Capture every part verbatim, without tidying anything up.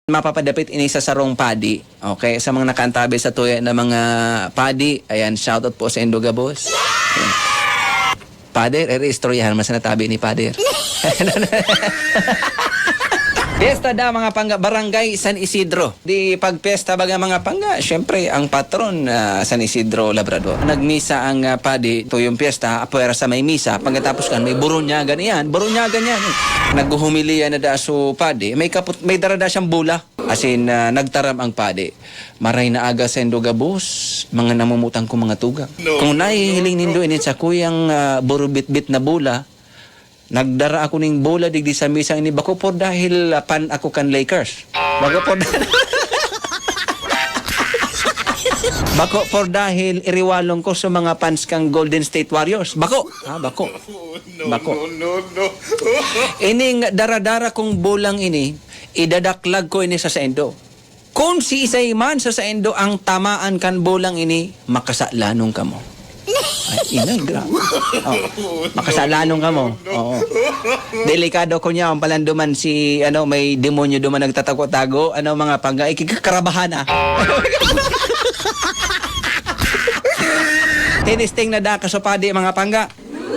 Mapapadapit ini sa sarong padi. Okay, sa mga nakaantabi sa tuya na mga padi, ayan, shoutout po sa Indogabos. Ayan. Pader, eri istoryahan mo sa natabi ni Pader. Fiesta da mga pangga, Barangay San Isidro. Di pagpiyesta baga mga pangga, syempre ang patron, ah, San Isidro Labrador. Nagmisa ang, ah, padi, tuyong piyesta, apwera sa may misa. Pagkatapos kan, may burunyagan iyan, burunyagan yan. Eh. Naghuhumiliya na da so padi, may kaput, may darada siyang bola. Asin, ah, nagtaram ang padi, "Maray na aga saindo gabos, mga namumutang kong mga tugang. Kung nahihiling nindo ini sakuyang, ah, burubitbit na bola, nagdara ako ning bola digdi sa misang ini, bako por dahil, ah, fan ako kan Lakers. Bako por, bako por dahil iriwalong ko sa mga fans kang Golden State Warriors. Bako, ha, bako." Bako. Ining daradara kong bolang ini, idadaklag ko ini sa saindo. Kun siisay man sa saindo ang tamaan kan bolang ini, makasalanon kamo. Ay, inay, gra-, oh, makasalanon kamo. Oo. Delikado ko niya, ang palanduman si, ano, may demonyo duman nagtatago-tago, ano, mga pangga, ikikakarabahan, ah. Tinisting na da, kasupadi, mga pangga.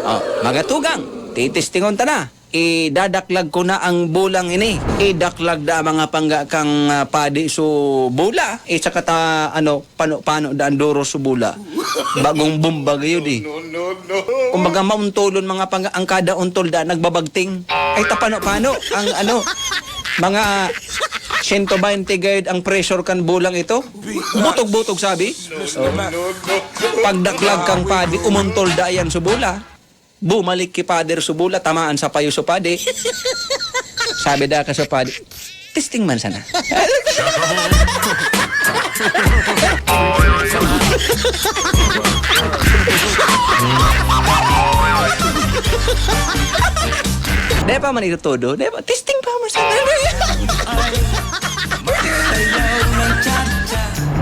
Oh, mga tugang, titistingon ta na. Idadaklag ko na ang bolang ini. Idaklag da mga pangga kang, ah, padi so bola. Eh, saka ta, ano, pano-pano da ang duro so bola. Bagong bomba gayo di. No, no, no. Kumbaga, mauntolon mga pangga, ang kada untol da, nagbabagting. Ay, ta pano-pano ang, ano, mga siyento baynte gayod ang pressure kan bolang ito. Butog-butog, sabi. No, no, no, no. Pagdaklag kang padi, umuntol da yan so bola. Bumalik ki Pader so bola, tamaan sa payo so padi. Sabi da ka sa padi, "Testing man sana." Di pa man ito todo. Di pa, testing pa man sana.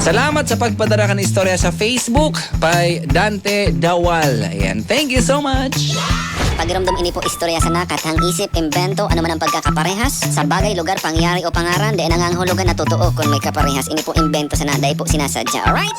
Salamat sa pagpadara kan istorya sa Facebook by Dante Dawal. Ayan. Thank you so much. Pagiromdom, ini po istorya sana, kathang isip, imbento, ano man ang pagkakaparehas sa bagay, lugar, pangyayari o pangaran, dai nangangahulugan na totoo kun may kaparehas. Ini po imbento sana, dai po sinasadya. Alright?